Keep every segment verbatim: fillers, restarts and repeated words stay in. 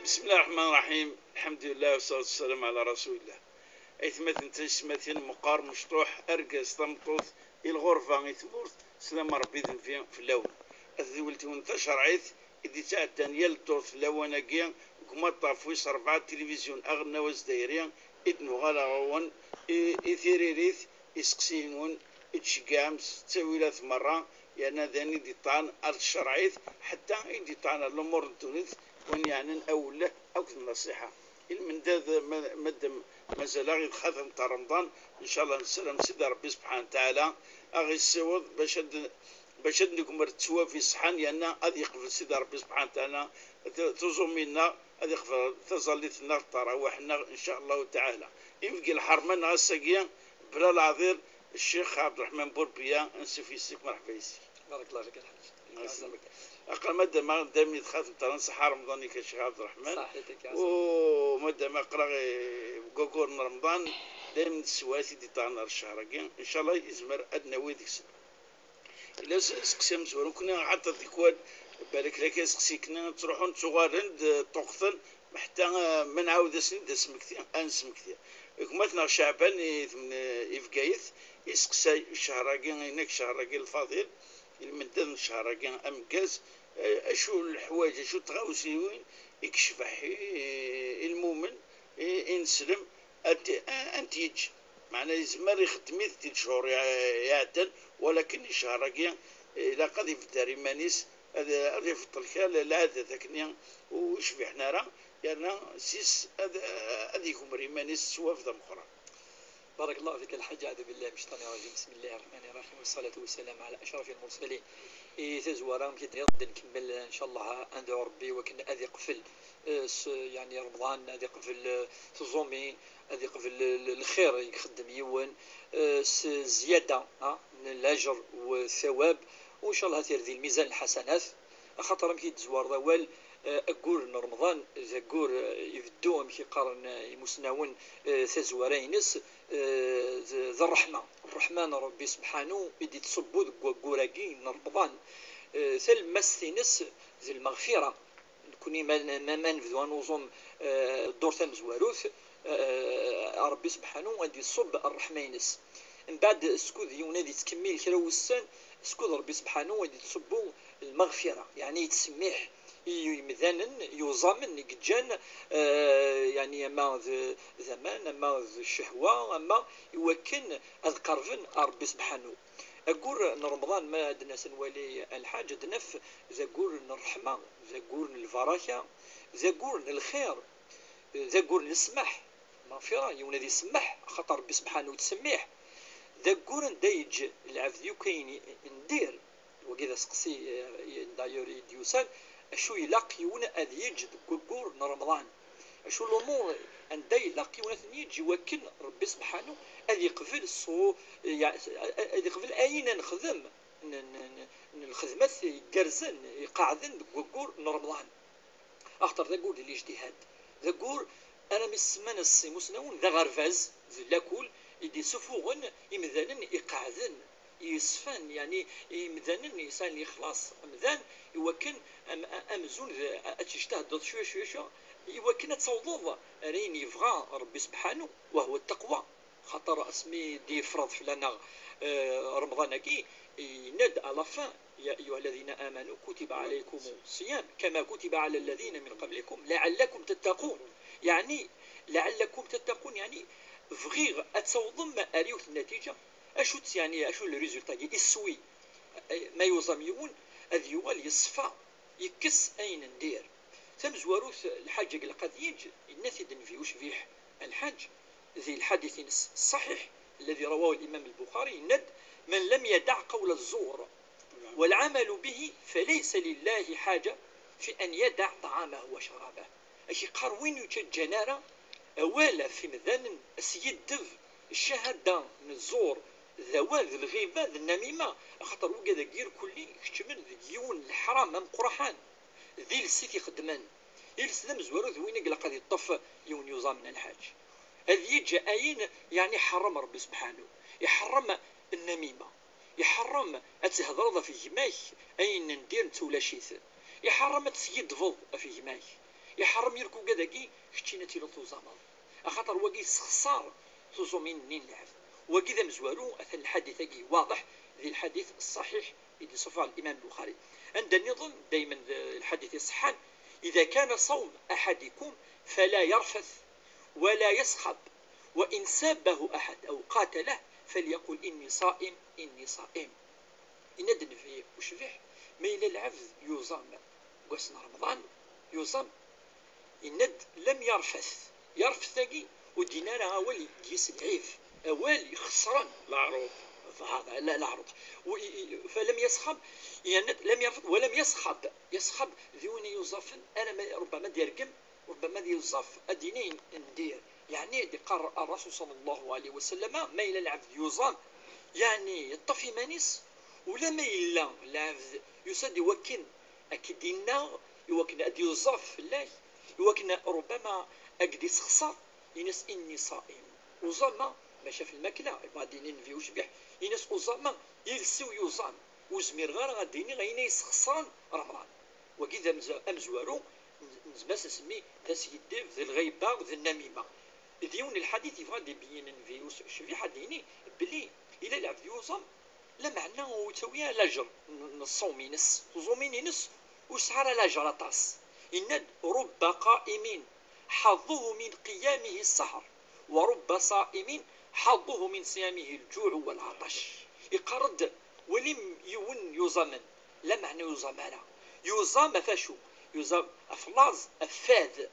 بسم الله الرحمن الرحيم. الحمد لله والصلاة والسلام على رسول الله. Aytmaten d taysetmatin, meqqar, mecṭuḥ, argaz, tameṭṭut, i lɣerba, i tmurt, sslam n Ṛebbi d nnbi fell-awen. A tdiwelt-nwen tacerɛit i d-ittɛeddan yal ddurt lawan-agi, deg umaṭṭaf wis ṛebɛa n tilivizyu aɣelnaw azdayri, i d-nuɣal ɣer-wen, i, i tiririt, iseqsiyen-nwen, i d-tceggɛem s ttawilat merra, yerna d ayen i d-iṭṭɛen ar tcerɛit, ḥetta i d-iṭṭɛen ar lumuṛ n ddunit, win yeɛnan awelleh akked nnaṣiḥa. I lmendad, ma, ma d-, mazal-aɣ-id xatemt Remḍan, ncallah nessaram Sidi Ṛebbi subḥanahu wa taɛala a ɣ-issiweḍ bac ad, bac ad negmer ttwab iṣeḥḥan, yerna ad yeqbel Sidi Ṛebbi subḥanahu wa taɛala tu-, tuẓumi-nneɣ, ad yeqbel taẓallit-nneɣ, ttarawiḥ-nneɣ, ncallah taɛala. Ibeggi lḥerma-nneɣ ass-agi, bla leɛḍil, Ccix Ɛebderreḥman Burbiya, ansuf yes-k, merḥba yes-k. بارك الله فيك الحاج. Aql-, madama dayem i d xatemt ara, nṣeḥḥa Remḍan-ik a Ccix Ɛebderreḥman. صحيتك يا عسل. U madama aql-aɣ i waggur n Remḍan, dayem n teswiɛt i d-iṭṭɛen ar ccher-agi, ncallah izmer ad d-nawi deg-sen. Yella s-, aseqsi amezwaru, nekkni axaṭer tikwal, balak lak aseqsi-kni, ttruḥun ttuɣalen-d, ṭṭuqten, ḥetta, eh, ma nɛawed-asen-id d asmekti, ad nesmekti. Gma-tneɣ Ceɛban i tmen-, i Bgayet, iseqsay ccher-agi, inak ccher-agi lfaḍil, i lmendad n ccher-agi ameggaz, eh, acu leḥwayeǧ, acu tɣawsiwin i yecbeḥ i, i lmumen, i, i neslem, ad, ad t-yeǧǧ. Meɛna yezmer ixeddem-it di lechur iɛ-, iɛeddan, walakin ccher-agi ilaq ad ibedder iman-is, ad, ad ibeṭṭel kra n lɛadat akkenni ur yecbiḥen ara, yerna s-is ad, ad igmer iman-is s sswab d ameqqran. بارك الله فيك الحاج، أعوذ بالله من الشيطان الرجيم، بسم الله الرحمن الرحيم، والصلاة والسلام على أشرف المرسلين. I tazwara, amek i d-tenniḍ, ad nkemmel, ncallah, ad ndɛu Ṛebbi wakken ad iqfel, eh, s, yeɛni Remḍan, ad iqbel, eh, tiẓumi, ad iqbel l-, l-, lxir i ixeddem yiwen, eh, s zzyada, ha, n lajer u thawab, u ncallah ad t-yerr di lmizan lḥasanat, axaṭer amek i d-tezwareḍ awal, eh, aggur n Remḍan d aggur, eh, ibeddu, amek i qqaren, eh, imusnawen, eh, tazwara-ines, eh, d, d ṛṛeḥma. Ṛṛeḥma n Ṛebbi sebḥanu i d-ittṣubbu deg waggur-agi n Remḍan. Eh, talemmast-ines d lmeɣfira. Nekkni ma, ma, ma nebdu ad nuẓum, eh, ddurt tamezwarut, eh, Ṛebbi sebḥanu ad d-iṣubb ṛṛeḥma-ines. Mbeɛd, skud yiwen ad yettkemmil kra wussan, skud Ṛebbi sebḥanu ad d-iṣubbu lmeɣfira, yeɛni yettsemmiḥ i yimdanen yuẓamen i yeǧǧan, eh, yeɛni ama d, d aman, ama d ccehwa, ama iwakken ad qerben ar Ṛebbi sebḥanu. Aggur n Remḍan, ma ad d-nas ad nwali a lḥaǧ, ad naf d aggur n ṛṛeḥma, d aggur n lbaraka, d aggur n lxir, d aggur n lesmaḥ. Lmeɣfira, yiwen ad isemmeḥ, axaṭer Ṛebbi sebḥanu yettsemmiḥ. D aggur anda yeǧǧ lɛebd yakk ayen i, i n dir. Wagi d aseqsi, eh, d'ailleurs i d-yusan, acu ilaq yiwen ad yeǧǧ deg waggur n Remḍan? Acu lumuṛ anda ilaq yiwen ad ten-yeǧǧ i wakken Ṛebbi sebḥanu ad yeqbel ṣṣu-, ya-, ad yeqbel ayen ad nexdem n, n, n, n lxedmat igerrzen, iqeɛden deg waggur n Remḍan? Axaṭer d aggur d lijtihad. D aggur, armi s-semman-as imusnawen d aɣerbaz, d lakul, i d-isufuɣen imdanen iqeɛden, yeṣfan, yeɛni imdanen yesɛan lexlaṣ, amdan, iwakken am-, a-, amzun d, a-, ad tejtahdeḍ cwiya, cwiya, cwiya, iwakken ad tawḍeḍ ar ayen yebɣa Ṛebbi sebḥanu, wa huwa ttaqwa. Xaṭer asmi d-yefreḍ fell-aneɣ, eh, Remḍan-agi, yenna-d à la fin, يا أيها الذين آمنوا كتب عليكم الصيام كما كتب على الذين من قبلكم لعلكم تتقون. Yeɛni, لعلكم تتقون, yeɛni, bɣiɣ ad tawḍem ar yiwet n nnatiǧa. Acu-tt, yeɛni, acu le résultat-agi? Iswi, eh, ma yuẓam yiwen, ad yuɣal yeṣfa, yekkes ayen n dir. Tamezwarut, lḥaǧ-agi ilaq ad yeǧǧ, yenna-t-id Nnbi ucbiḥ, a lḥaǧ, di lḥadit-ines ṣṣaḥiḥ, الذي رواه الإمام البخاري, yenna-d: من لم يدع قول الزور والعمل به فليس لله حاجة في أن يدع طعامه وشرابه. Ak-iqqar win ur yettaǧǧan ara awal ɣef imdanen, a s-yeddeb ccahada n zzur, d awal d lɣiba d nnamima, axaṭer wigad-agi irkelli keččmen deg yiwen n leḥram ameqqraḥan. D iles i t-ixeddmen. Iles d amezwaru d win i ilaq ad yeṭṭef yiwen yuẓamen a lḥaǧ. Ad yeǧǧ ayen, yeɛni, iḥeṛṛem Ṛebbi sebḥanu. Iḥeṛṛem nnamima. Iḥeṛṛem ad thedreḍ ɣef gma-k ayen n dir netta ulac-it. Iḥeṛṛem ad teskiddbeḍ ɣef gma-k. Iḥeṛṛem yirk ugad-agi keččini ad tiliḍ tuẓameḍ, axaṭer wagi yessexṣar tuẓumin-nni n lɛebd. Wagi d amezwaru, atan lḥadit-agi waḍeḥ di lḥadit ṣṣaḥiḥ i d-yessufeɣ Limam Lbuxari. Anda nniḍen, daymen d lḥadit iṣeḥḥan: إذا كان صوم أحدكم فلا يرفث ولا يصخب، وإن سابه أحد أو قاتله فليقل إني صائم، إني صائم. Yenna-d Nnbi ucbiḥ, ma yella lɛebd yuẓam deg wass n Remḍan, yuẓam, yenna-d: لم يرفث. Yerfet-agi ur d-yenni ara awal deg-s lɛib, awal ixeṣren. Leɛruḍ. Leɛruḍ. فلم يصخب، yenna-d: لم يرفث ولم يصخب. Yesxab d win yuẓafen, alamma rubbama ad yergem, rubbama ad yuẓaf, ad d-yini: ndir. Yeɛni ad d-iqqar Ṛṛasul صلى الله عليه وسلم, ma yella lɛebd yuẓam, yeɛni yeṭṭef iman-is, ulamma yella lɛebd yusa-d i wakken ad k-id-ineɣ, i wakken ad yuẓaf fell-ak, i wakken rubbama ad k-d-isexṣer, ini-as: إني صائم. Uẓameɣ, maca ɣef lmakla, yebɣa ad d-yini Nnbi ucbiḥ, ini-as: uẓameɣ, iles-iw yuẓam, ur zmireɣ ara ad d-iniɣ ayen ay yesxeṣren Remḍan. Wagi d amez-, amezwaru, n-, nezmer ad s-nsemmi d askiddeb, d lɣiba, d nnamima. D yiwen n lḥadit yebɣa ad d-ibeyyen Nnbi ucbiḥ, ad d-yini belli ila lɛebd yuẓam, lameɛna ur yettawi ara lajer n, n ṣṣawm-ines, tuẓumin-ines ur yesɛi ara lajer aṭas. Yenna-d: رب قائم حظه من قيامه السهر، ورب صائم حظه من صيامه الجوع والعطش. Iqqar-d: walim yiwen yuẓamen, lameɛna yuẓam ara. Yuẓam ɣef acu? Yuẓam ɣef laẓ, ɣef fad.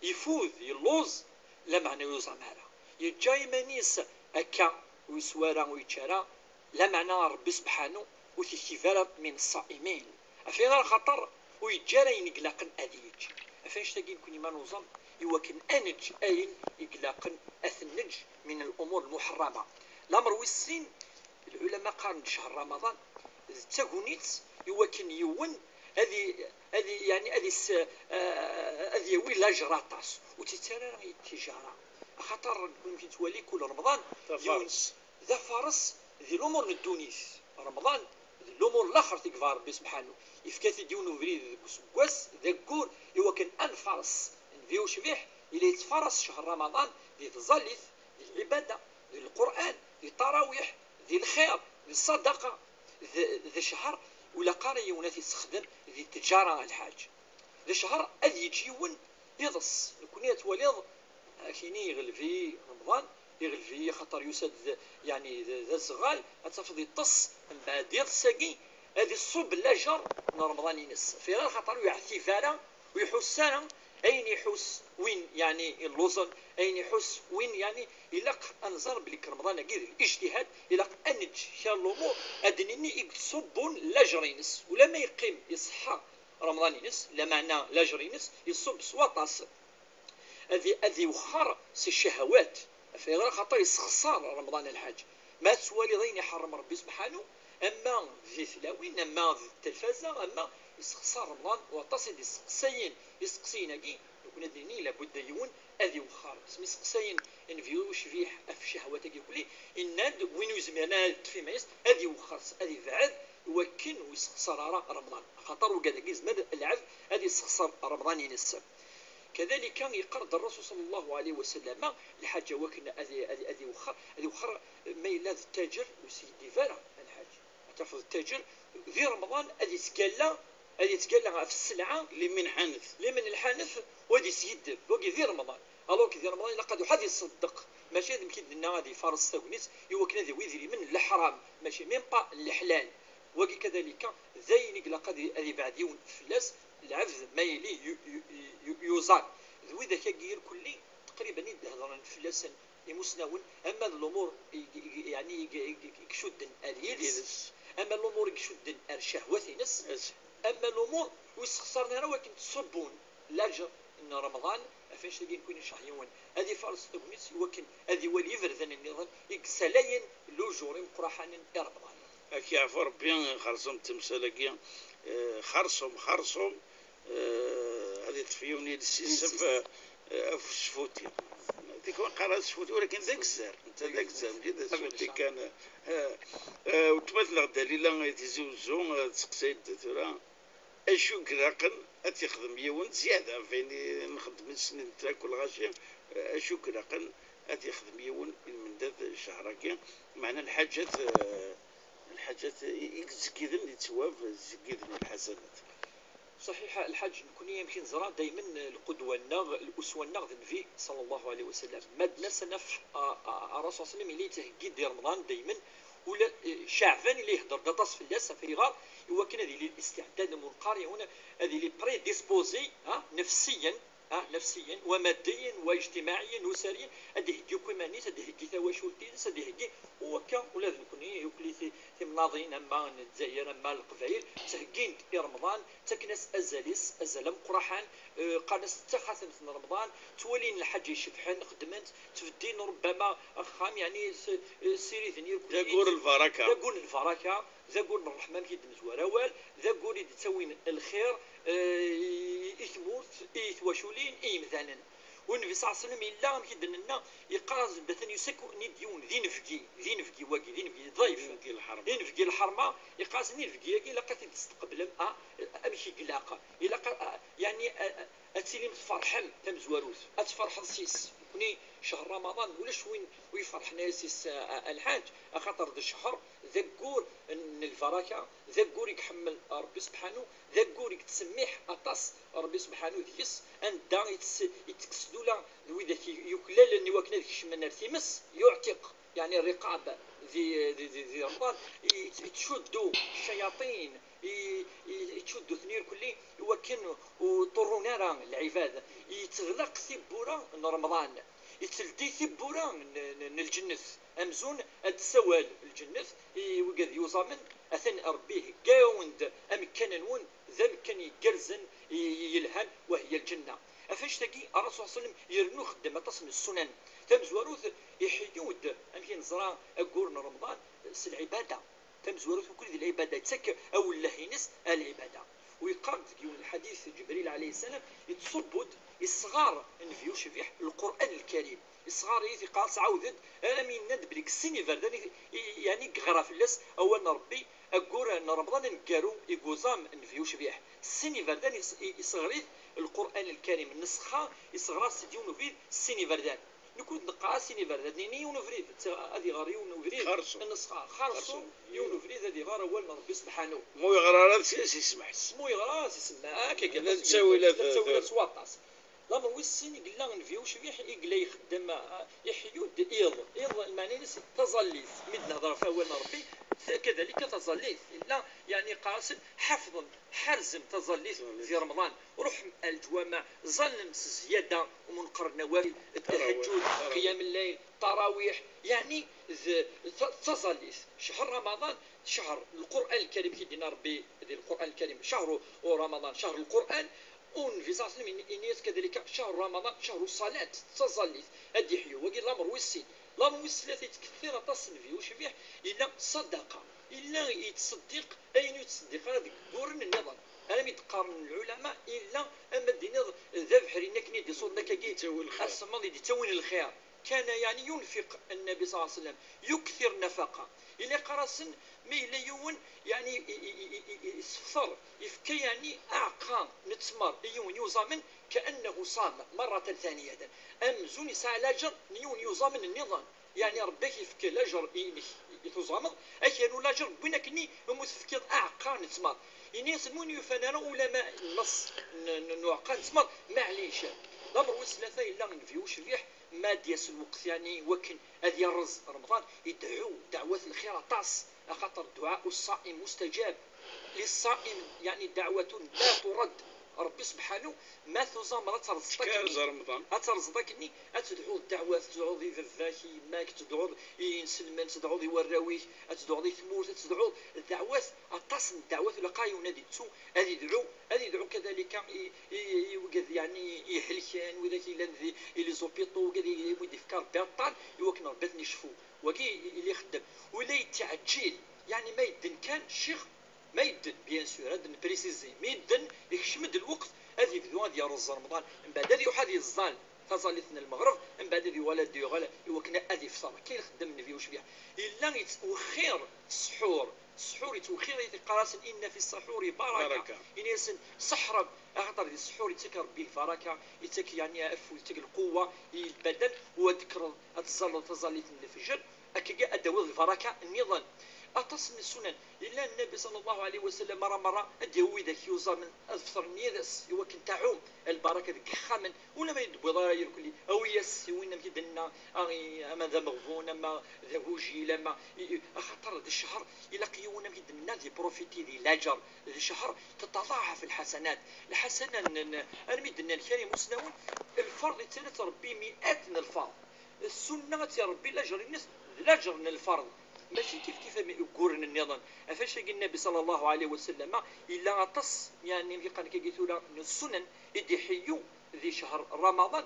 Ifud, yelluẓ, lameɛna yuẓam ara. Yeǧǧa iman-is akka, ur yeswi ara, ur yečči ara, lameɛna Ṛebbi sebḥanu ur t-yektib ara min ṣṣa'imin. Ɣef ayen ara xaṭer ur yeǧǧi ara ayen i ilaqen ad yečč. Ɣef annect-agi nekkni ma nuẓam, i wakken ad neǧǧ ayen i ilaqen ad t-neǧǧ min al-umur al-muḥerrama. Lamer wis sin, lɛulama qqaren-d ccher Ramaḍan d tagnit i wakken yiwen ad i-, ad i-, yeɛni ad is-, eh, ad yawi lajer aṭas, ur tt-yettara ara i ttijara. Axaṭer nekkni nettwali kul Remḍan d yiwen s-, d afares di lumuṛ n ddunit. Remḍan d lumuṛ n laxert i yebɣa Ṛebbi sebḥanu. Yefka-t-id yiwen ubrid deg useggas, d aggur, i wakken ad nfares. Nnbi ucbiḥ yella yettfares ccher Ramaḍan di tẓallit, di lɛibada, di Lqur'an, di ṭṭarawiḥ, di lxir, di ṣṣadaqa. D, d ccher ur ilaq ara yiwen ad t-yessexdem di ttjara, a lḥaǧ. D ccher ad yečč yiwen iḍes. Nekkni ad twaliḍ, ad k-yini: iɣleb-iyi Remḍan, iɣleb-iyi axaṭer yusa-d d, yeɛni d, d azɣal, ad tafeḍ yeṭṭes, mbeɛd iḍes-agi ad iṣubb lajer n Remḍan-ines. Ɣef ayen ara xaṭer ur yeɛtib ara, ur iḥuss ara ayen iḥuss win, yeɛni, illuẓen, ayen iḥuss win, yeɛni, ilaq ad nẓer belli deg Remḍan-agi d lijtihad, ilaq ad neǧǧ kra n lumuṛ, ad d-nini, i yettṣubbun lajer-ines. Ulamma yeqqim iṣeḥḥa Remḍan-ines, lameɛna lajer-ines iṣubb s waṭas. Ad i-, ad iwexxer si ccahawat. Ɣef ayen ara xaṭer yessexṣar Remḍan, a lḥaǧ. Ma tettwaliḍ ayen iḥeṛṛem Rebbi sebḥanu, ama di tlawin, ama di telfaza, ama yessexṣar Remḍan, waṭas i d-isteqsayen isteqsiyen-agi, nekkni ad d-nini labudda yiwen ad iwexxer. Asmi steqsayen Nnbi ucbiḥ ɣef ccahawat-agi kulli, yenna-d win ur yezmiren ara ad yeṭṭef iman-is, ad iwexxer, ad ibɛed, iwakken ur yessexṣar ara Remḍan. Axaṭer ugad-agi yezmer lɛebd ad yessexṣer Remḍan-ines. Kadalika, yeqqar-d Ṛṛasul ṣalla Llahu ɛalayhi wa sallam, lḥaǧa wakken ad, ad, ad iwexxer, ad iwexxer ma yella d ttaǧer, ur skiddib ara, a lḥaǧ. Ad tafeḍ ttaǧer di Remḍan ad yettgalla, ad yettgalla ɣef sselɛa, limin ḥanet, limin lḥanet, u ad yeskiddib, wagi di Remḍan. Alors que di Remḍan ilaq ad iruḥ ad iṣeddeq, mačči ad, amek i d-nenna, ad ifaṛes tagnit i wakken ad yawi idrimen n leḥram, mačči même pas n leḥlal. Wagi kadalika d ayen i ilaq ad i-, ad ibɛed yiwen fell-as, lɛebd ma yili yu-, yu-, yu-, yu-, yuẓam. D widak-agi irkelli teqriben i d-hedren fell-asen imusnawen, ama d lumuṛ i, i, i, yeɛni i, i, i, i icudden ar yiles, ama lumuṛ i icudden ar ccehwat-ines, ama lumuṛ ur yessexṣaren ara wakken ttṣubbun lajer n Remḍan. Ɣef annect-agi nekkni ncah yiwen ad ifaṛes tagnit i wakken ad iwali iberdan nniḍen i yessalayen lujur imeqqraḥanen i Remḍan. Ad k-yeɛfu Rebbi, xerṣum temsal-agi, eh, xerṣum, xerṣum, eh, ad iṭṭef yiwen iles-is ɣef, eh, ɣef usfuti. Tikwal qqaren asfuti, walakin d agzar. Netta d agzar, mačči d asfuti kan. Eh, eh, weltma-tneɣ Dalila i Tizi Uzzu, eh, tseqsay-d tura. Acu i ilaqen ad t-ixdem yiwen zzyada, ɣef wayen i nxeddem snin n trakk u lɣaci, acu i ilaqen ad t-ixdem yiwen i lmendad ccehṛ-agi? Meɛna lḥaǧat, eh, lḥaǧat i, i yettzeggiden di ttwab, zeggiden i lḥasanat. Ṣaḥiḥ, lḥaǧ, nekni amek i neẓra, daymen lqudwa-nneɣ, l'uswa-nneɣ d Nnbi, ṣalla Llahu ɛalayhi wa sallam. Ma d nas ad naf, a, a, a Rasul ṣalla Llahu ɛalayhi wa sallam, yella yettheggi-d i Remḍan daymen, ula, eh, Ceɛban yella ihedder-d aṭas fell-as, ɣef ayɣer? I wakken ad yili istiɛdad umnqar, yiwen ad yili prédisposé, ha, nefsiyen, ha, nefsiyen, wa maddiyen, wa ijtimaɛiyen, usariyen, ad d-iheggi akk iman-is, ad d-iheggi tawacult-ines, ad d-iheggi, u wakka ula d nekni, yuklli ti-, timnaḍin, ama n Lezzayer, ama n Leqbayel, ttheggin-d i Remḍan, ttaken-as azal-is, azal ameqqraḥan, eh, qqaren-as d taxatemt n Remḍan, ttwalin lḥaǧa icebḥen, xeddmen-tt, ttbeddin rubbama axxam, yeɛni s-, eh, ssiriden irkul-, d aggur n lbaraka. D aggur n lbaraka, d aggur n ṛṛeḥma, amek i d-nezwar awal, d aggur i d-ittawin lxir, eh, i, i tmurt, i twaculin, i yimdanen. U Nnbi ṣalla Llahu ɛalayhi wa sallam yella, amek i d-nenna, yeqqar-as-d atan yusa-ken-id yiwen d inebgi, d inebgi wagi, d inebgi, ḍayf. D inebgi n lḥerma. D inebgi n lḥerma, yeqqar-asen inebgi-agi ilaq ad t-id-testeqblem, ah, amek i ilaq. Ilaq, ah, yeɛni, ah, ah, ad tilim tferḥem tamezwarut, ad tferḥeḍ s-is. Nekni, ccher Ramaḍan, ulac win ur iferḥen ara s-is, ah, ah, a lḥaǧ, axaṭer d ccher d aggur n lbaraka, d aggur i iḥemmel Ṛebbi sebḥanu, d aggur i yettsemmiḥ aṭas Ṛebbi sebḥanu deg-s, anda i tes-, i tekkes-d ula d widak i yuklalen i wakken ad kecmen ar times, yuɛtiq, yeɛni rriqab di, di, di, di Remḍan, i, i yettcuddu ccayaṭin, i, i, i yettcuddu-ten irkelli i wakken ur ṭurrun ara lɛibad, i yettɣlaq tiwwura n Remḍan. Itteldi tiwwura n, n, n lǧennet. Amzun ad d-tessawal lǧennet i wigad yuẓamen, atan Ṛebbi ihegga-awen-d amekkan-nwen, d amekkan igerrzen, i, i, yelhan, wa hiya lǧenna. Ɣef annect-agi, Ṛṛasul ṣalla Llahu ɛalayhi wa sallam irennu ixeddem aṭas n ssunan. Tamezwarut, iḥeyyu-d, amek i neẓra, aggur n Remḍan s lɛibada. Tamezwarut ukkud d lɛibada, yettak awelleh-ines ar lɛibada. U yeqqar-d deg yiwen n lḥadit Ǧebril ɛalayhi ssalam, yettṣubbu-d, yesɣar Nnbi ucbiḥ Lqur'an Lkarim. Yesɣar-it, yeqqar-as, ɛawed-d, armi yenna-d belli deg sin iberdan i, i, yeɛni i yeɣra fell-as awal n Ṛebbi, aggur n Remḍan aneggaru i yuẓam Nnbi ucbiḥ. Sin iberdan yes-, i, yesɣer-it Lqur'an Lkarim, nesxa, yesɣer-as-d yiwen ubrid, sin iberdan. Nekk ur d-neqqar sin iberdan, nini yiwen ubrid, ad iɣer yiwen ubrid, xerṣum. Nesxa, xerṣum, xerṣum, yiwen ubrid ad iɣer awal n Ṛebbi sebḥanu. Ma ur yeɣri ara ad s-, ad s-isemmeḥ. Ma ur yeɣri ara ad s-isemmeḥ. Akka kan, la ttawilat, la ttawilat s waṭas. Lamer wis sin i yella Nnbi ucbiḥ i yella ixeddem, ah, iḥeyyu-d iḍ. Iḍ, lmeɛna-ines taẓallit. Mi d-nehder ɣef awal n Ṛebbi, kadalika taẓallit. Yella, yeɛni, yeqqar-asen, ḥafḍem, ḥerzem taẓallit di Remḍan. Ruḥem ar leǧwameɛ, ẓallem s zzyada, umneqer n nawafil, ttaḥaǧǧud, qiyam lleyl, ṭarawiḥ, yeɛni d ta-, d taẓallit. Ccher Ramaḍan, ccher Lqur'an Lkarim, i d-yenna Ṛebbi di Lqur'an Lkarim, cehru Ramaḍan, cehru Lqur'an, u Nnbi ṣalla Llahu ɛalayhi wa sallam ini-, ini-as kadalika, cehru Ramaḍan, cehru ṣṣalat, d taẓallit, ad d-iḥyu. Wagi d lamer wis sin. Lamer wis tlata, yettkettir aṭas Nnbi ucbiḥ, yella ṣṣadaqa, yella yettṣeddiq ayen ur yettṣeddiq ara deg wagguren nniḍen. Armi d-qqaren lɛulama, yella, ama d-tiniḍ, d abeḥri-nni akken i d-iṣuḍen akkagi, asemmaḍ i d-ittawin lxir. Kana, yeɛni, yunfiq Nnabi ṣalla Llahu ɛalayhi wa sallam, yuktir nnafaqa. Yella yeqqar-asen, ma yella yiwen, yeɛni, i, i, i, i, i, isefter, yefka, yeɛni, aɛeqqa n ttmer i yiwen yuẓamen, كأنه صام مرة ثانية. Amzun yesɛa laǧer n yiwen yuẓamen nniḍen. Yeɛni Ṛebbi ak-yefk laǧer i inek i tuẓameḍ, ak-yernu laǧer n win akkenni umi tefkiḍ aɛeqqa n ttmer. Ini-as, d win yufan ara ulama nneṣ n, n, n uɛeqqa n ttmer, maɛlic. Lamer wis tlata yella Nnbi ucbiḥ, ma ad d-yas lweqt, yeɛni, wakken ad yerreẓ Remḍan, ideɛɛu deɛwat n lxir aṭas, axaṭer dduɛaء ṣṣaim mustajab. Liṣṣaim, yeɛni, deɛwatun la turad. Ṛebbi sebḥanu, ma tuẓameḍ ad terẓeḍ akkenni, ad terẓeḍ akkenni, ad tedɛuḍ ddeɛwat, ad tedɛuḍ i baba-k, i yemma-k, ad tedɛuḍ i yinselmen, ad tedɛuḍ i warraw-ik, ad tedɛuḍ i tmurt, ad tedɛuḍ ddeɛwat, aṭas n ddeɛwat, ur ilaq ara yiwen ad ittu, ad idɛu, ad idɛu kadalika i, i, i wigad, yeɛni, ihelken, widak yellan di, i les hôpitaux, wigad i, i wid ifka Ṛebbi aṭṭan, i wakken Ṛebbi ad ten-icfu. Wagi i, i, i ixeddem. Ula yettɛeǧǧil, yeɛni ma yedden kan, ccix, ma yedden, bien sûr, ad npréciser, ma yedden, ikcem-d lweqt, ad yebdu ad yerreẓ Remḍan, mbeɛd ad iruḥ ad yeẓẓal taẓallit n lmeɣreb, mbeɛd ad yuɣal ad d-yuɣal i wakken ad ifṭer. Akka i ixeddem Nnbi ucbiḥ. Yella yettwexxir ssḥur, Ṣṣḥur yettwexxir, yeqqar-asen: "Inna fi ṣṣaḥuri baraka." Baraka. Ini-asen: "Ṣeḥrem, axaṭer di ṣṣḥur yettak Ṛebbi lbaraka, yettak, yeɛni, afud, yettak lquwwa i lbadan, u ad d-tekkreḍ ad teẓẓalleḍ taẓallit n lefjer, akkagi ad d-tawiḍ lbaraka nniḍen." Aṭas n ssunan. Yella Nnbi ṣalla Llahu ɛalayhi wa sallam, merra merra ad d-yawi widak yuẓamen ad fṭren yid-s, i wakken tɛum lbaraka deg yexxamen. Ula ma ur d-tewwiḍ ara irkelli, awi-yas i win, amek i d-nenna, a, i, ama d ameɣbun, ama d agujil, ama, i, i, axaṭer d ccher, ilaq yiwen, amek i d-nenna, ad iprofiti di laǧer, d ccher, tataḍaɛaf lḥasanat. Lḥasana n, n, armi d-nnan kra imusnawen, lferḍ yettali-t Ṛebbi miat n lferḍ. Ssunna ad tt-iṛebbi laǧer-ines d laǧer n lferḍ. Mačči kif kif am uguren nniḍen. Ɣef wacu-agi Nnbi ṣalla Llahu ɛalayhi wa sallam, yella aṭas, yeɛni, amek i qqaren akkagi tura, n ssunan i d-iḥeyyu di ccher Ramaḍan.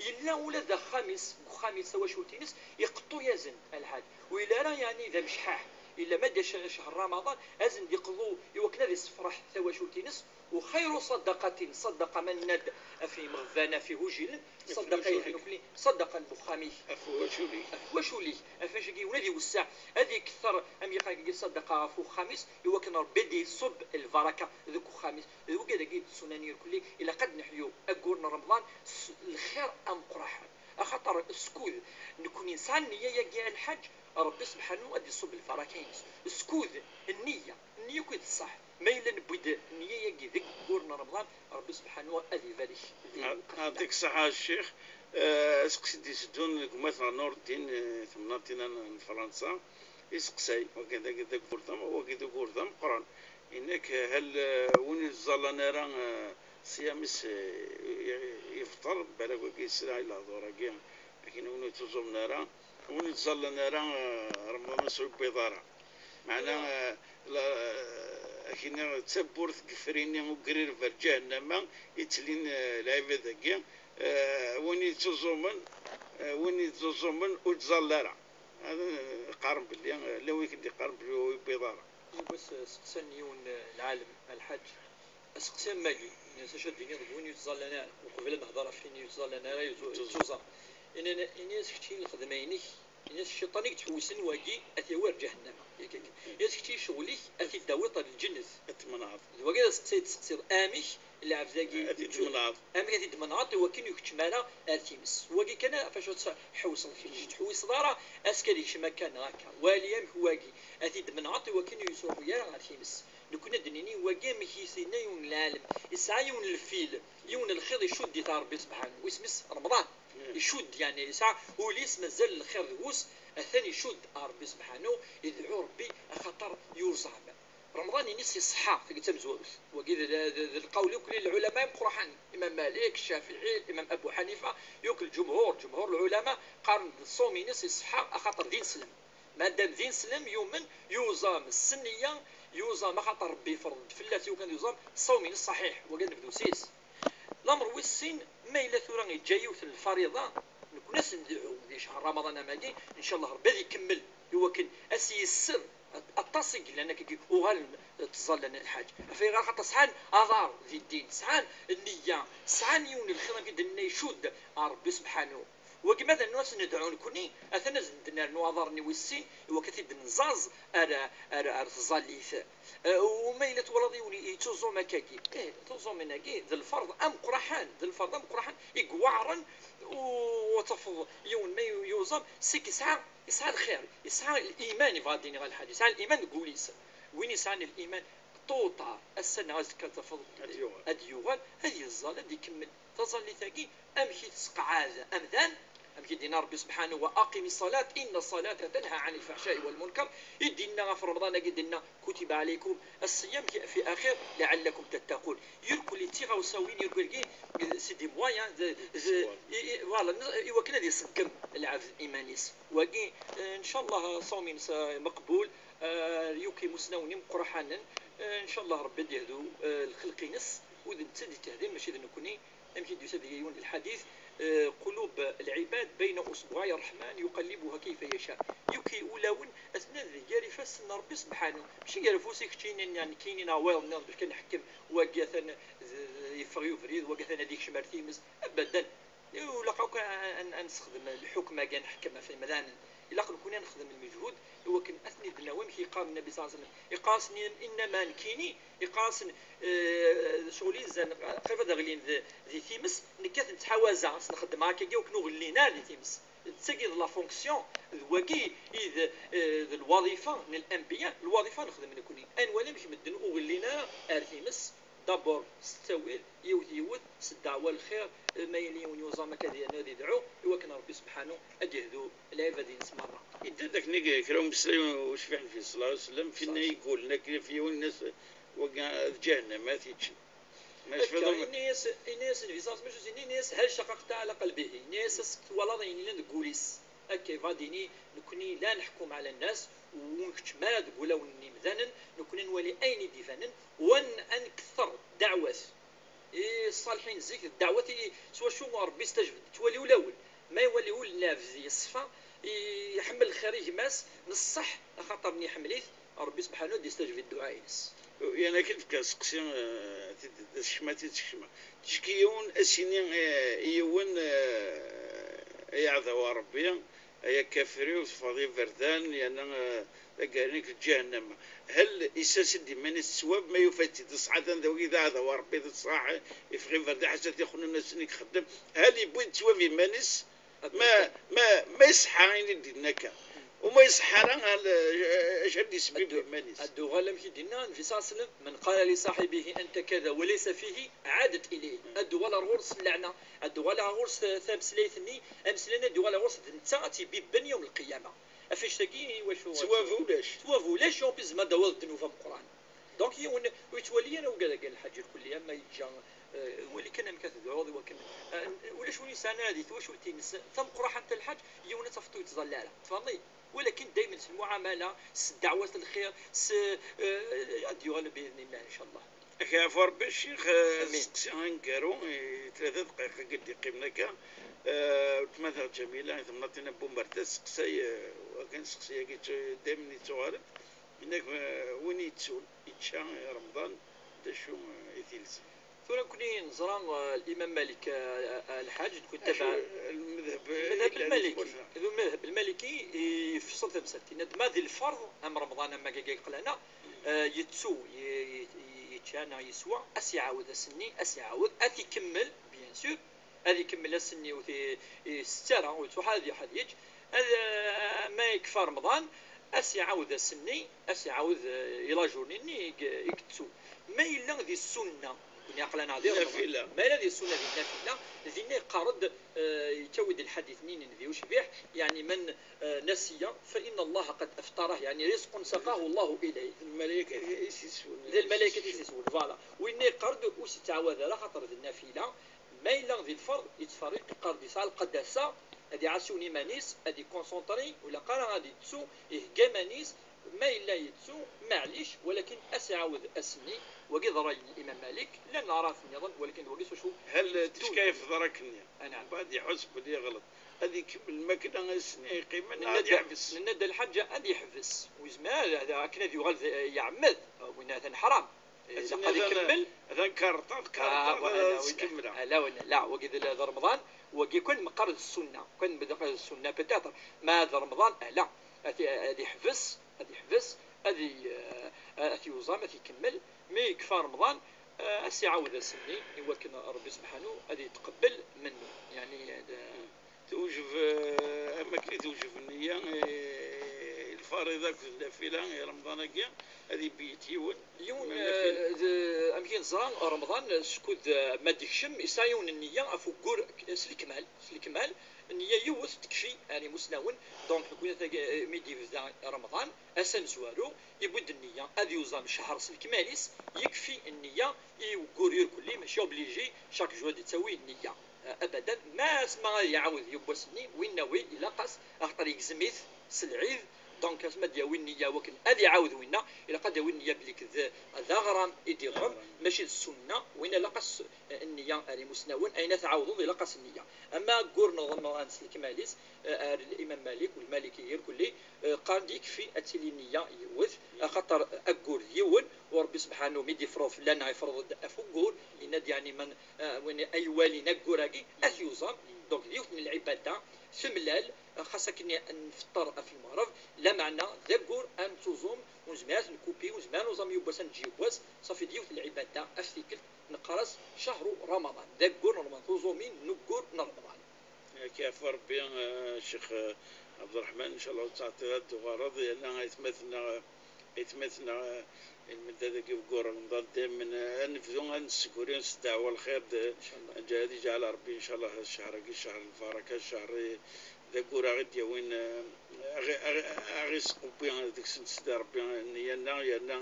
Yella ula d axxam-is, deg uxxam-is, tawacult-ines, iqeṭṭu-yasen-d, a lḥaǧ. Ur yelli ara, yeɛni, d amecḥaḥ. Yella ma d ccher Ramaḍan, ad sen-d-iqḍu i wakken ad issefreḥ tawacult-ines. وخير صدقة، ṣaddaqa, ma nenna-d ɣef imeɣban, ɣef igujilen, ṣaddaqa iḥnufli, ṣaddaqa n uxxam-ik. Ɣef wacul-ik. Ɣef wacul-ik. Ɣef wacu-agi, yiwen ad iwesseɛ, ad ikter, am yiqan-agi, ṣaddaqa ɣef uxxam-is, i wakken Ṛebbi ad iṣubb lbaraka deg uxxam-is. D wagi dagi i d ssunan irkelli, ilaq ad neḥyu aggur n Remḍan s lxir ameqqraḥ. Axaṭer skud nekni nesɛa nniya-agi, a lḥaǧ, Ṛebbi sebḥanu ad iṣubb lbaraka-ines. Skud nniya, nniya akk i d ṣṣeḥ. Ma yella newwi-d nniya-agi deg wur n Remḍan, Ṛebbi sebḥanu ad ibarek di lqafella. Yeɛṭik ṣṣeḥḥa a Ccix. Eh, aseqsi d-iteddun deg umateɣ Nureddin, eh, temnaḍt-inna n Fransa, iseqsay, wagi d, d aggur d am-, wagi d aggur d ameqqran. Yenna-k, hal, eh, win ur yettẓallan ara, eh, ṣṣyam-is, eh, i-, i-, ibṭel, balak wagi yesla i lehdur-agi, akken win ur yettuẓumen ara, win ur yettẓallan ara, eh, Remḍan ur s-yewwiḍ ara. Meɛna, eh, la, eh, akken d tawwurt n yifri-nni ugrireb ar ǧahennama i ttlin, eh, lɛibad-agi, eh, win yettuẓumen, eh, win yettuẓumen ur yettẓalla ara. Ad, eh, qqaren belli, eh, llan wid i d-iqqaren belli ur yewwiḍ ara. Yiwwas, eh, seqsan yiwen, eh, lɛalem, a lḥaǧ, aseqsi am wagi, s acu ad d-iniḍ deg win ur yettẓallan ara, uqbel ad nehder ɣef win ur yettẓallan ara, yettu-, yettuẓam. Ini-, ini-as kečč i lxedma-inek, ini-as cciṭan i yettḥewwisen wagi, ad t-yawi ar ǧahennama. Yak akken. Ini-as kečč i ccɣel-ik, ad t-id-tawiḍ ar lǧennet. Ad t-tmenɛeḍ. D wagi d aseqsi i d-teseqsiḍ, amek lɛebd-agi, ad t-id-tmenɛeḍ. Amek ad t-id-tmenɛeḍ i wakken ur yekčem ara ar times. Wagi kan ɣef acu ad tḥewwseḍ kečč, ur tettḥewwiseḍ ara, ass kan ad yekcem akka neɣ akka. Wali amek wagi, ad t-id-tmenɛeḍ i wakken ur yettruḥu ara ar times. Nekkni ad d-nini wagi amek i s-yenna yiwen n lɛalem, yesɛa yiwen n lfil, yiwen n lxiḍ icudd-it Ṛebbi sebḥanu, isem-is Remḍan. Icudd, yeɛni yesɛa ul-is mazal lxir deg-s, atan icudd Ṛebbi sebḥanu, idɛu Ṛebbi axaṭer yuẓam. Remḍan-ines iṣeḥḥa, tagi d tamezwarut. Wagi d, d, d, d lqawl yakk n lɛulama imeqqraḥen, Imam Malik, Ccafiɛi, Imam Abu Ḥanifa, yakk lǧumhur, ǧumhur lɛulama qqaren-d ṣṣawm-ines iṣeḥḥa axaṭer d ineslem. Madam d ineslem, yumen, yuẓam s nniya, yuẓam axaṭer Ṛebbi yefreḍ-d fell-as i wakken ad yuẓam, ṣṣawm-ines ṣaḥiḥ, wagi ad nebdu s-is. Lamer wis sin, ma yella tura yeǧǧa yiwet n lfariḍa, nekkni ad s-ndɛu di ccher Ramaḍan am wagi, ncallah Ṛebbi ad ikemmel i wakken ad s-yesseḍ aṭas i yellan akkagi uɣalen ttẓallan a lḥaǧ. Ɣef ayɣer? Axaṭer sɛan aḍar di ddin, sɛan nniya, sɛan yiwen n lxiḍ amek i d-nenna icudd ar Ṛebbi sebḥanu. Wagi ma d annu ad s-nedɛu nekkni, atan ad s-d-nernu aḍar-nni wis sin, i wakken ad t-id-nẓaẓ ar, ar, ar tẓallit. Eh, u ma yella twalaḍ yiwen yettuẓum akkagi, eh, tuẓumin-agi d lferḍ ameqqraḥen, d lferḍ ameqqraḥen i iweɛren, u ad tafeḍ yiwen ma yu-, yuẓam, seg yesɛa, yesɛa lxir, yesɛa liman, yebɣa ad d-iniɣ a lḥaǧ, yesɛa liman deg wul-is. Win yesɛan liman, ṭuṭa, ass-a neɣ azekka ad tafeḍ ad yuɣal, ad yuɣal, ad yeẓẓal, ad ikemmel taẓallit-agi. Amek i tesqeɛɛed amdan? Amek i d-yenna Ṛebbi sebḥanu: "Wa aqimi ṣṣalat, inna ṣṣalata tanha ɛani lfaḥca'i wal munkar." I d-yenna ɣef Remḍan-agi, d-yenna: "Kutiba ɛalaykum ṣṣiyam fi axir laɛallakum tattaqun." Irkelli d tiɣawsawin, irkelli, c'est des moyens, d, d, i, i, voilà, i wakken ad iṣeggem lɛebd iman-is. Wagi, eh, ncallah, ṣṣawm-ines, eh, meqbul, eh, yuki imusnawen imeqqraḥanen, eh, ncallah Ṛebbi ad yehdu, eh, lxelq-ines, u d netta i d-ittehden, mačči d nekkni. Amek i d-yusa deg yiwen n lḥadit, eh, "Qulub lɛibad bayna usbuɛay ṛṛeḥman yuqallibuha kayfa yaca." Yuki ulawen atnan gar ifassen n Ṛebbi sebḥanu. Mačči gar ufus-ik keččini neɣ nekkini neɣ wayeḍ nniḍen bac kan nḥekkem, wagi atan d, d, yeffeɣ i ubrid, wagi atan ad ikcem ar times. Abadan. Ilaq akk ad, ad, ad nessexdem lḥukm-agi, ad neḥkem ɣef yimdanen. Ilaq nekkni ad nexdem lmeǧhud i wakken ad ten-id-nawi. Amek yeqqar Nnbi ṣalla Llahu ɛalayhi wa sallam? Iqqar-asen: "Innama nekkini", iqqar-asen, eh, ccɣel izan qrib ad ɣlin d, di times, nekk ad ten-ttḥawazeɣ, ad sen-xeddmeɣ akkagi i wakken ur ɣellin ara di times. D tagi d la fonction, d wagi i d, eh, d lwaḍifa n lanbiya, lwaḍifa nexdem nekkni. Ad nwali amek medden ur ɣellin ara ar times, d'abord s ttawil, yiwet yiwet, s ddeɛwa lxir, ma yella yiwen yuẓam akka ad yernu ad yedɛu i wakken Ṛebbi sebḥanu ad d-yehdu lɛibad-ines merra. Yedda-d akken i kra umeslay ucbiḥ n Nnbi ṣalla Llahu ɛalayhi wa sallam, finna i yeggulen akken ɣef yiwen, yenna-as: "Wagi d ǧahennama ad t-yeččen." Ma Akka, tecfiḍ? Yenna-yas, yenna-yas Nnbi ṣalla Llahu ɛalayhi wa sallam, yenna-yas: "Hal shaqaqta ɛala qalbihi?" Yenna-yas: "Est-ce que twalaḍ ayen yellan deg wul-is?" Akka, iva dini, nekkni la neḥkum ɛala nnas, ur nkeččem ara deg wulawen n yimdanen, nekkni nwali ayen i d-ibanen, wan ad nketteṛ ddeɛwat i ṣṣaliḥin zik, d ddeɛwat i s wacu Ṛebbi yestajeb, nettwali ulawen. Ma iwali ul n lɛebd yeṣfa, i-, iḥemmel lxir i gma-s, neṣṣeḥ, axaṭer-nni iḥemmel-it, Ṛebbi sebḥanu ad d-yestajeb i dduɛa-ines. Yan akken fkiɣ seqsi, eh, tid-, d asekma, tid sekma. Ticki yiwen ad s-yini, eh, i yiwen, eh, ay aɛdaw a Ṛebbi, ay akafri, ur teffɣeḍ iberdan, yerna, eh, taggara-nnek d ǧahennama. Hal isas-d iman-is d ttwab, ma yufa-tt-id ṣṣeḥ, atan d wagi d aɛdaw a Ṛebbi, d ṣṣeḥ, iffeɣ iberdan, ḥaca tixunin ass-nni ixeddem. Hal yewwi-d ttwab iman-is, ma, ma, ma iṣeḥḥa ayen i d-yenna akka? Uma iṣeḥḥa ara, hal, eh, acu ad d-isbib iman-is? Ad d-uɣal amek i d-yenna Nnbi ṣalla Llahu ɛalayhi wa sallam: "من قال لصاحبه أنت كذا وليس فيه عادت إليه." Ad d-uɣal ar ɣur-s lleɛna, ad d-uɣal ar ɣur-s tameslayt-nni, ameslay-nni ad d-uɣal ar ɣur-s d netta ad tt-ibibben yawm lqiyama. Af annect-agi i wacu ttwab ulac. Ttwab ulac, en plus, ma d-tawiḍ ddnub ameqqran. Donc, yiwen ur yettwali ara ugad-agi n lḥaǧ irkelli, ama yeǧǧa, eh, wali kan amek ad tedɛuḍ i wakken, eh, ulac win yesɛan ara di twacult-ines tameqqraḥant a lḥaǧ, yiwen ad tafeḍ ur yettẓalla ara. Tfehmeḍ? Walakin daymen s lmuɛamala, s ddeɛwat n lxir, s, eh, ad d-yuɣal bi'idnillah, incallah. Ak yeɛfu Ṛebbi a ccix, eh, amin. Seqsi aneggaru i tlata dqayeq-agi d-iqqimen akka. Eh, weltma-tneɣ Ǧamila, i temnaḍt-in n Bumerda, testeqsay, eh, wakan seqsi-agi yettu-, daymen yettuɣal-d. Yenna-k, eh, win yettun, yečča i Remḍan, d acu, eh, i t-ilzem? Tura nekkni neẓra, eh, Limam Malik, eh, eh, Lḥaǧ, nekkni acu, tabaɛ lmedheb, lmedheb lmaliki. D lmedheb lmaliki i yefṣel tamsalt. Yenna-d ma di lferḍ, am Remḍan, am wagi i yeqlan-a, eh, yettu, ye-, ye-, yečča neɣ yeswa, a s-iɛawed ass-nni, a s-iɛawed, a t-ikemmel, bien sûr, ad ikemmel ass-nni ur t-, ur t-yettu ara, ur yettruḥ ara ad yeḥ-, ad yeǧǧ. Ad, eh, ma yekfa Remḍan, a s-iɛawed ass-nni, a s-iɛawed, eh, i la journée-nni i ye-, i yettu. Ma yella di ssunna, nekkni aql-aneɣ di Remḍan. Nafila. Ma yella di ssunna, di nafila, dinna yeqqar-d, eh, yettawi-d lḥadit-nni n Nnbi ucbiḥ, yeɛni من, eh, نسي فإن الله قد أفطره، yeɛni رزق ساقه الله إليه. D lmalaykat i s-iswen. D lmalaykat i s-iswen, voilà. Winna yeqqar-d ur s-ittɛawad ara, xaṭer d nafila. Ma yella di lferḍ, yettferriq, yeqqar-d yesɛa lqadasa, ad iɛass yiwen iman-is, ad ikonṣuntri, ur ilaq ara ad yettu, ihegga iman-is, ma yella yettu, maɛlic, walakin a s-iɛawed ass-nni, wagi d ṛṛay n Imam Malik, llan leɛraḍ nniḍen, walakin d wagi s wacu. Hal teckayfeḍ ara akken-nni? Anɛam. Mbeɛd iḥuss belli yeɣleḍ, ad ikemmel lmakla ass-nni yeqqimen, ad yeḥbes? Nenna-d a lḥaǧa ad yeḥbes, ur yezmir ara, akken ad yuɣal d, yeɛmed, winna atan ḥram. Ilaq ad ikemmel. Atan karṭa, ah, karṭa, voilà, ad tkemmel. Ala, wala, la, wagi d, d Remḍan, wagi kan meqqar d ssunna, kan meqqar d ssunna, peut-être, ma d Remḍan, ala, ad, ad iḥbes, ad iḥbes, ad i-, eh, ad t-yuẓam, ad t-ikemmel, mi yekfa Remḍan, eh, a s-iɛawed ass-nni, i wakken Ṛebbi sebḥanu ad yetqebbel mennu. Yeɛni, eh, Tewjeb, eh, am akken i tewjeb nniya, eh, lfariḍa akked nafila, i Remḍan-agi, ad ibeyyen yiwen. Yiwen, ma nafila, eh, d, amek i neẓra, Remḍan, skud, eh, ma d-ikcem, yesɛa yiwen n nniya ɣef wuggur s lekmal, s lekmal, nniya yiwet tekfi ar imusnawen, donc, nekkni tagi, eh, mi d-yebda Remḍan, ass amezwaru, yewwi-d nniya ad yuẓam ccher s lekmal-is, yekfi nniya i wuggur irkelli, mačči obligé chaque jour ad yettawi nniya. Eh, abadan, ma asma ad iɛawed yiwwas-nni, winna wi ilaq-as, axaṭer yegzem-it s lɛid, donc asma ad yawi nniya wakken ad iɛawed winna, ilaq ad yawi nniya belli d, d aɣram i d-iɣrem, mačči d ssunna, winna ilaq-as, eh, nniya. ar imusnawen, ayen ad tɛawdeḍ ilaq-as nniya. Ama aggur n ḍemran s lekmal-is, eh, ar Imam Malik u Lmalikiya irkelli, eh, qqaren-d yekfi ad tili nniya yiwet, axaṭer aggur d yiwen, u Ṛebbi sebḥanu mi d-ifreḍ fell-aneɣ, ifreḍ-d ɣef uggur, yenna-d yeɛni man, eh, win ay iwalin aggur-agi, ad t-yuẓam. Donc d yiwet n lɛibada temlal, xas akken nfeṭṭer ɣef lmeɣreb, lameɛna d aggur ad nettuẓum, ur nezmir ad t-nkupi, ur nezmir ad nuẓam yiwwas ad neǧǧ yiwwas, ṣafi d yiwet n lɛibada ɣef tikkelt, neqqar-as cahru Ramaḍan, d aggur n Ramaḍan, tuẓumin n uggur n Ramaḍan. Ad k-yeɛfu Ṛebbi, eh, Ccix, eh, Ɛebderreḥman, ncallah ur tettɛeṭṭileḍ ad d-tuɣaleḍ, yerna aytmaten-nneɣ, aytmaten-nneɣ, eh, lmendad-agi n waggur n Remḍan, daymen, eh, ad nebdu ad nessegri s ddeɛwa n lxir, d-, Ncallah. Ad iǧɛel Ṛebbi, ncallah, ccehr-agi, ccehr n lbaraka, ccehr i-, d aggur a ɣ-id-yawin, eh, a ɣ-, a ɣ-, a ɣ-isqewwi deg-sent Sidi Ṛebbi nniya-nneɣ, yerna,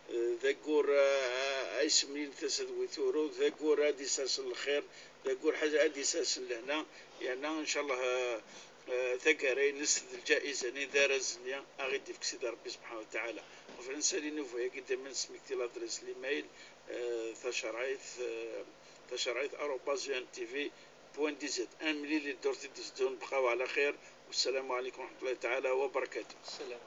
eh, d aggur, eh, ay semlil tasa d wi turew, d aggur ad d-isersen lxir, d aggur ḥaz-, ad d-isersen lehna, yerna, ncallah, eh, eh, taggara-ines d lǧayiza-nni d arraz-nni a ɣ-id-ifk Sidi Ṛebbi subḥanahu wa taɛala. Ɣef ad nsali nnuba-agi, daymen nesmekti ladres n l'email, eh, tacerɛit, eh, tacerɛit arobase U N T V point D Z. Ad nemlil i ddurt i d-iteddun, bqaw ɛla xir, wassalamu ɛalaykum wa raḥmatullahi taɛala wa barakatuh. Ssalam.